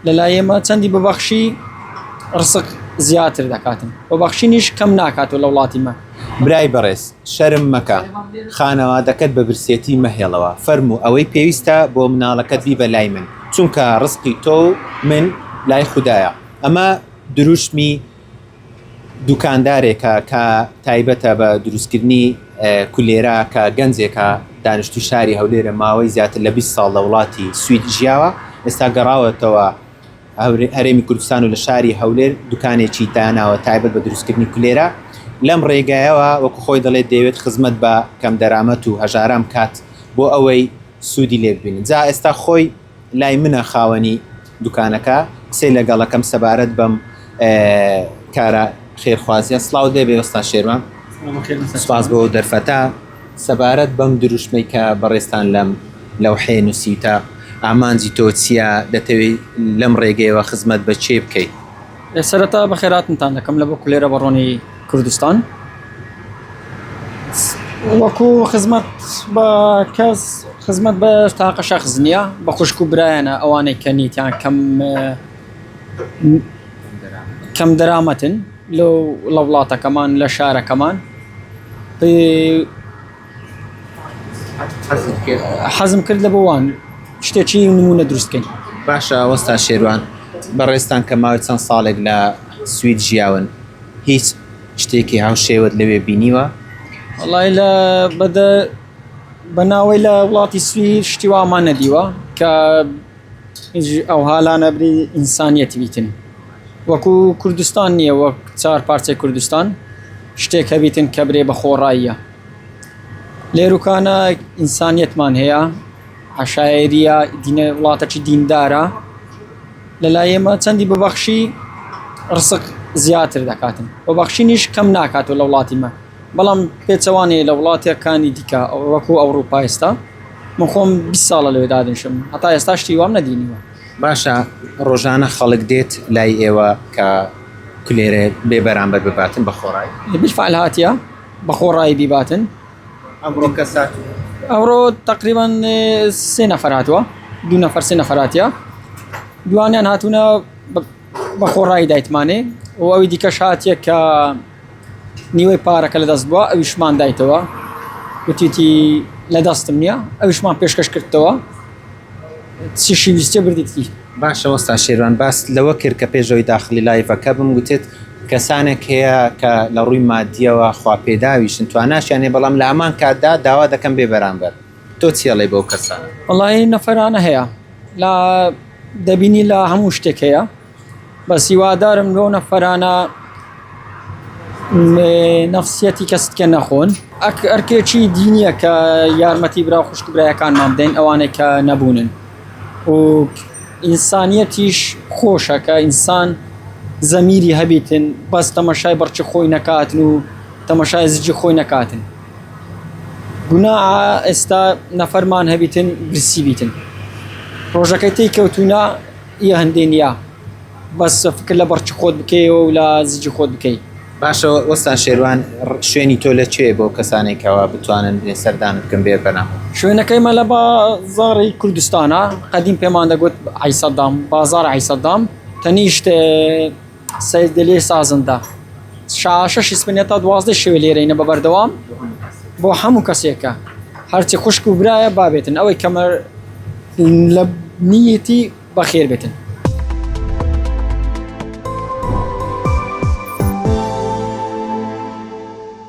لە لای ئێمە چەندی ببەخشی ڕسق زیاتر دەکاتن و بەخشینیش کەم ناکاتەوە لە وڵاتی مە. برای بەڕێز شەرم مەکە خانەوادەکەت بە برسێتی مەهێڵەوە فەرموو ئەوەی پێویستە بۆ مناڵەکەت بیبە لای من چونکە ڕزقی تۆ و من لای خودایە ئەمە دروشمی دوکاندارێکە کە تایبەتە بە دروستکردنی کولێرە کە گەنجێکە دانیشتوی شاری هەولێرە ماوەی زیاتر لە 20 ساڵ لە وڵاتی سوید ژیاوە ئێستا گەڕاوەتەوە هەرێمی کوردستان و لە شاری هەولێر دوکانێکی داناوە تایبەت بە دروستکردنی کولێرە لەم ڕێگایەوە وەکو خۆی دەڵێت دەیەوێت خزمەت بە کەم دەرامەت و هەژاران بکات بۆ ئەوەی سوودی لێ ببینن جا ئێستا خۆی لای منە خاوەنی دوکانەکە قسەی لەگەڵەکەم سەبارەت بەم کارە خێرخوازیە سڵاو دەبێ وەستا شێروان سپاس بۆ دەرفەتە سەبارەت بەم دروشمەی کە بەڕێزتان لەم لەوحەیە نووسیوتە، ئامانجی تۆ چییە؟ دەتەوێت لەم ڕێگەیەوە خزمەت بە کێ بکەیت؟ سەرەتا بەخێرهاتنتان دەکەم لە بۆ کولێرە بەڕۆنی کوردستان. وەکو خزمەت بە کەس خزمەت بە تاقە شەخس نییە بە خوشک و برایانە ئەوانەی کە نیتیان کەم کەم دەرامەتن لەو لە وڵاتەکەمان لە شارەکەمان حەزم کرد لە بۆوان شتێکی نمونە دروست بکەین. باشە وەستا شێروان بەڕێزتان کە ماوەی چەند ساڵێک لە سوید ژیاون هیچ شتێکی هاوشێوەت لەوێ بینیوە؟ وەڵای لە بەدە بە ناوەی لە وڵاتی سوید شتی وامان نەدیوە کە هیچ ئەوها لانەبری ئینسانیەت بیتن وەکو کوردستان نییە وەک چار پارچەی کوردستان شتێک هەبیتن کە برێ بە خۆڕاییە لێروکانە ئینسانیەتمان هەیە عشایریە دینە وڵاتەکی دیندارە لە لای ئێمە چەندی ببەخشی ڕسق زیاتر دەکاتن و بەخشینیش کەم ناکاتەوە لە وڵاتی مە بەڵام پێچەوانەیە لە وڵاتەکانی دیکە وەکو ئەوروپا ئێستا من خۆم 20 ساڵە لەوێ دادنشم هەتا ئێستا شتی وام نەدینیوە. باشە ڕۆژانە خەڵک دێت لای ئێوە کە کولێرە بێ بەرامبەر بباتن بە خۆڕایی؟ بالفعل هاتیە بە خۆڕایی بیباتن. ئەمڕۆ کەس هاتووە؟ ئەمڕۆ تقریبا سێ نەفەر هاتووە دوو نەفەر سێ نەفەر هاتیە دوانیان هاتوونە بە خۆڕایی دایتمانێ و ئەوی دیکەش هاتیە کە نیوەی پارەکە لە دەست بووە ئەویشمان دایتەوە وتیتی لە دەستم نییە ئەویشمان پێشکەش کردەوە چیشی ویستێ بردیتی. باشە وەستا شێروان باست لەوە کرد کە پێش ئەوەی داخلی لایڤەکە بم گوتت کەسانێک هەیە کە لە ڕووی مادیەوە خوا پێداویشن تواناشیان هەیە بەڵام لە هەمان کاتدا داوا دەکەن بێ بەرامبەر تۆ چی ئەڵێی بەو کەسانە؟ وەڵایی نەفەرانە هەیە لە دەبینی لە هەموو شتێک هەیە بەس هیوادارم لەو نەفەرانە نەفسیەتی کەستکە نەخۆن ئەرکێکی دینیە کە یارمەتی برا خوشک برایەکانمان بدەین ئەوانەی کە نەبوونن و ئینسانیەتیش خۆشە کە ئینسان زەمیری هەبیتن بەس تەمەشای بەڕچی خۆی نەکاتن و تەمەشای زجی خۆی نەکاتن گونا ئێستا نەفەرمان هەبیتن برسی بیتن ڕۆژەکەی تێی کەوتونا ی هەندێ نیە بەس فکر لە بەڕکی خۆت بکەیەوە و لە زجی خۆت بکەی. باشە وەستا شێروان شوێنی تۆ لە کوێیە بۆ کەسانێک کەوا بتوانن بێن سەردانت بکەن بێ بەرنامە؟ شوێنەکەی مە لە بازاڕی کوردستانە قەدیم پێمان دەگوت عەی سەدام بازاڕ عەی سەدام تەنیشت سەیدەلێ سازندە شا شەشی سپنیە تا دوازدەی شەوێ لێرەینە بە بەردەوام بۆ هەموو کەسێکە هەرچی خوشک و برایە بابێتن ئەوەی کەمە لە نیەتی بەخێر بێتن.